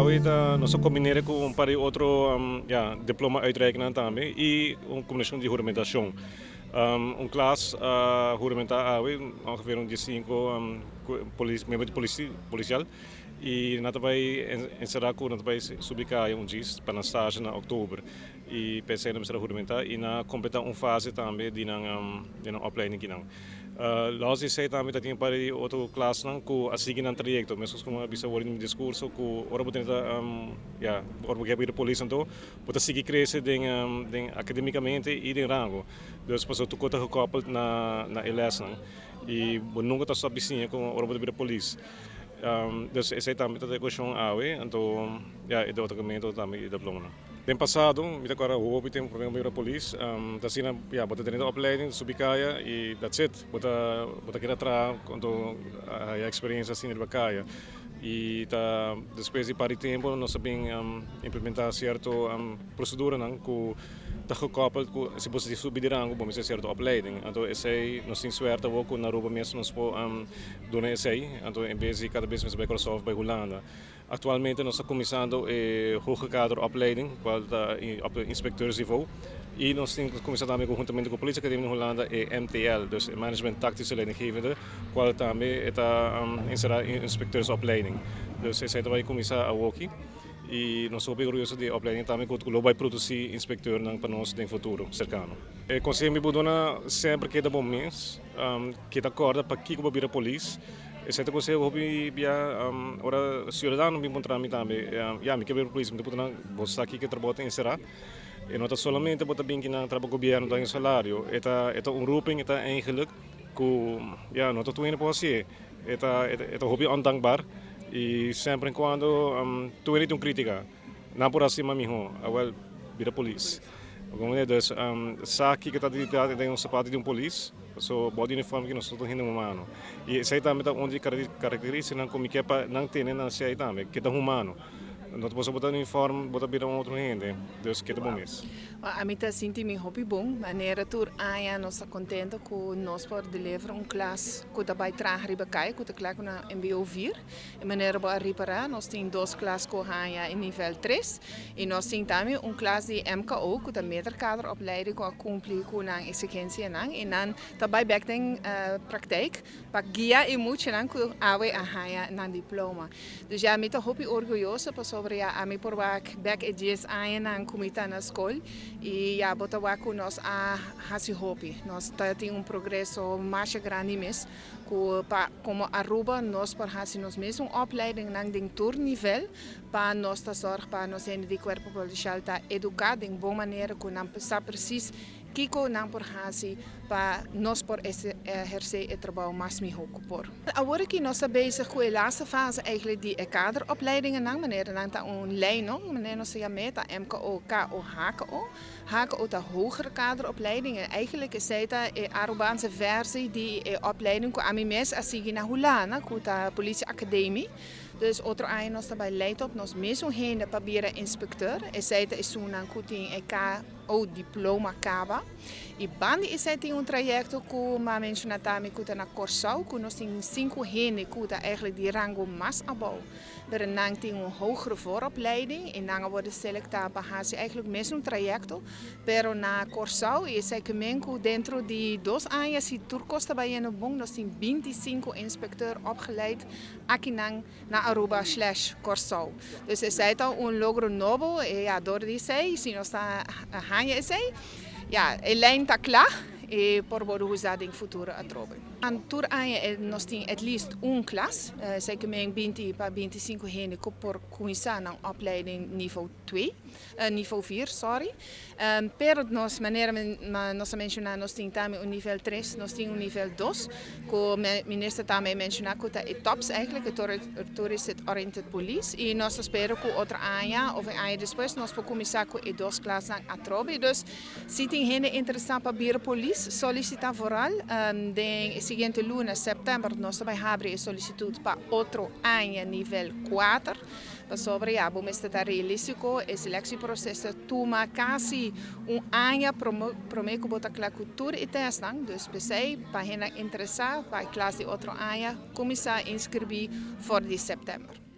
Awe ta nos a combinera cu un par di otro ya diploma uitreiknan tambe y un combinacion di huramentacion. Un klas a huramenta awe ongeveer un diesinco polis miembro di polici policial y nan ta bay encera cu nan ta bay subi caya un djis pa nan stage na october y p'esey nan mester a huramenta y nan a completa un fase tambe di nan di nan opleiding kinan. Los di esei tambe ta tin un par di otro klasnan ku a sigui nan trayekto. Meskos ku mi a bisa awor den mi diskurso ku ora bo tene ta ya ora bo ke bira polis anto bo ta sigui krese den den akademikamente i den rango. Dus pasobra tur kos ta gekoppeld na na e lèsnan i bo nunka ta stòp di siña ku ora bo ta bira polis. Dus esei tambe ta e kueshon awe anto ya e otorgamentu tambe di e diplomanan. Den pasado mi ta kòrda hopi tempu promé ku mi bira polis ta asina ya bo ta tene opleiding subi kaya i that's it bo ta bo ta keda traha anto haya eksperensia asina riba kaya i ta despues di par di tempu nos a bin implementá sierto proseduranan ku ta gekoppeld ku si bo subi di rango bo mester sierto opleiding anto esei nos tin suerte awor ku na Aruba mes nos por duna esei anto en bes di kada bes mester bai Kòrsou òf bai Hulanda. Actualmente nos ta cuminsando e hoge kader opleiding, cual ta op e inspecteursniveau. Y nos tin cuminsa tambe cu huntamente cu Politie Academie di Hulanda e MTL, dus e Management Tactische Leidinggevende, cual tambe e ta encera e inspecteursopleiding. Dus esey ta bay cuminsa awoki y nos ta hopi orguyoso di e opleiding tambe cu lo bay produci inspecteurnan pa nos den futuro cercano. E conseho mi por duna semper keda bo mes, keda corda pakico bo bira polis. Esei ta conseho hopi bia ora ciudadano bin puntra mi tambe, ya mi ke bira polis, mi ta puntra nan bo sa kiko e trabou ta enserá? E no ta solamente bo ta bin kinan traba gobierno ta haña salario, e ta e ta un roeping, e ta eigenlijk ku ya no ta tur hende por hasié, e ta e ta hopi ondankbaar i semper en kuando tur hende tin un kritika, nan por hasi mas mihó, awel bira polis. Dus sa kiko ta den un sapato di un polis. Paso bo di uniforme ki nos tur ta hende humano. I esei tambe ta un di karakteristikanan ku mi ke pa nan tene nan siai tambe, ke ta humano. No ta pasobra bo ta uniforme bo ta bira un otro hende, dus ke ta bo mes. Ami ta sinti mi hopi bon, manera tur aña nos ta kontento ku nos por deliver un klas ku ta bai traha riba kai, ku ta kla ku nan mbo vier. E manera bo a ripará, nos tin dos klas ku haña e nivel tres i nos tin tambe un klas di MKO ku ta meter kaderopleiding ku a kumpli ku nan eksigensianan i nan ta bai bèk den praktijk pa guia e muchanan ku awe a haña nan diploma. Dus ya mi ta hopi orguyoso pasobra ya ami por wak bèk e dies añanan ku mi ta na skol i ya bo ta wak ku nos a hasi hopi. Nos ta tin un progreso masha grandi mes. Ku pa komo Aruba nos por hasi nos mesun opleidingnan den tur nivel pa nos ta sòrg pa nos hende di Kuerpo Polisial ta eduká den bon manera ku nan sa presis kiko nan por hasi pa nos por ehersé e trabou mas mihó ku por. Awor aki nos ta bezig ku e laatste fase eigenlijk di e kaderopleidingennan, manera nan ta un lei no, manera nos ta yam'é ta MKO, KO, HKO. HKO ta Hogere Kaderopleiding en eigenlijk esei ta e Arubaanse versie di e opleiding ku ami mes a sigui na Hulanda ku ta Politie Academie. Dus otro aña nos ta bai leid op nos mesun hende pa bira inspecteur. Esei ta esunnan ku tin e KO diploma kaba. I banda di esei tin un trayekto ku mi a menshona tambe ku ta na Kòrsou ku nos tin sinku hende ku ta eigenlijk di rango mas abou. Pero nan tin un hogere vooropleiding y nan a worde selecta pa haci eigenlijk mesun trayecto, pero na Corsou y esey ke men cu dentro di dos aña si tur cos ta bayendo bon nos tin 25 inspecteur opgeleid aki nan na Aruba slash Corsou. Dus esey ta un logro nobo y ya door di esey si nos ta haña esey ya e lijn ta cla y por worde usa den futuro atrobe. Tur aña nos tin at least un klas, esei ke men 20 pa 25 hende ku por kuminsá nan opleiding nivo twee, nivo vier, sorry. Pero nos manera nos a menshoná nos tin tambe un nivel tres, nos tin un nivel dos, ku minister tambe a menshoná ku ta e tops eigenlijk, e Tourist Oriented Police, i nos ta spera ku otro aña òf e aña despues nos por kuminsá ku e dos klasnan atrobe. Dus Si tin hende interesá pa bira polis, solisitá vooral. Den e siguiente luna, sèptèmber, nos ta bai habri e solisitut pa otro aña nivel kuater. Pasobra ya bo mester ta realístiko, e seleksieproseso ta tuma kasi un aña promé ku bo ta kla ku tur e tèstnan. Dus p'esei, pa hendenan interesá pa e klas di otro aña, kuminsá inskribí for di sèptèmber.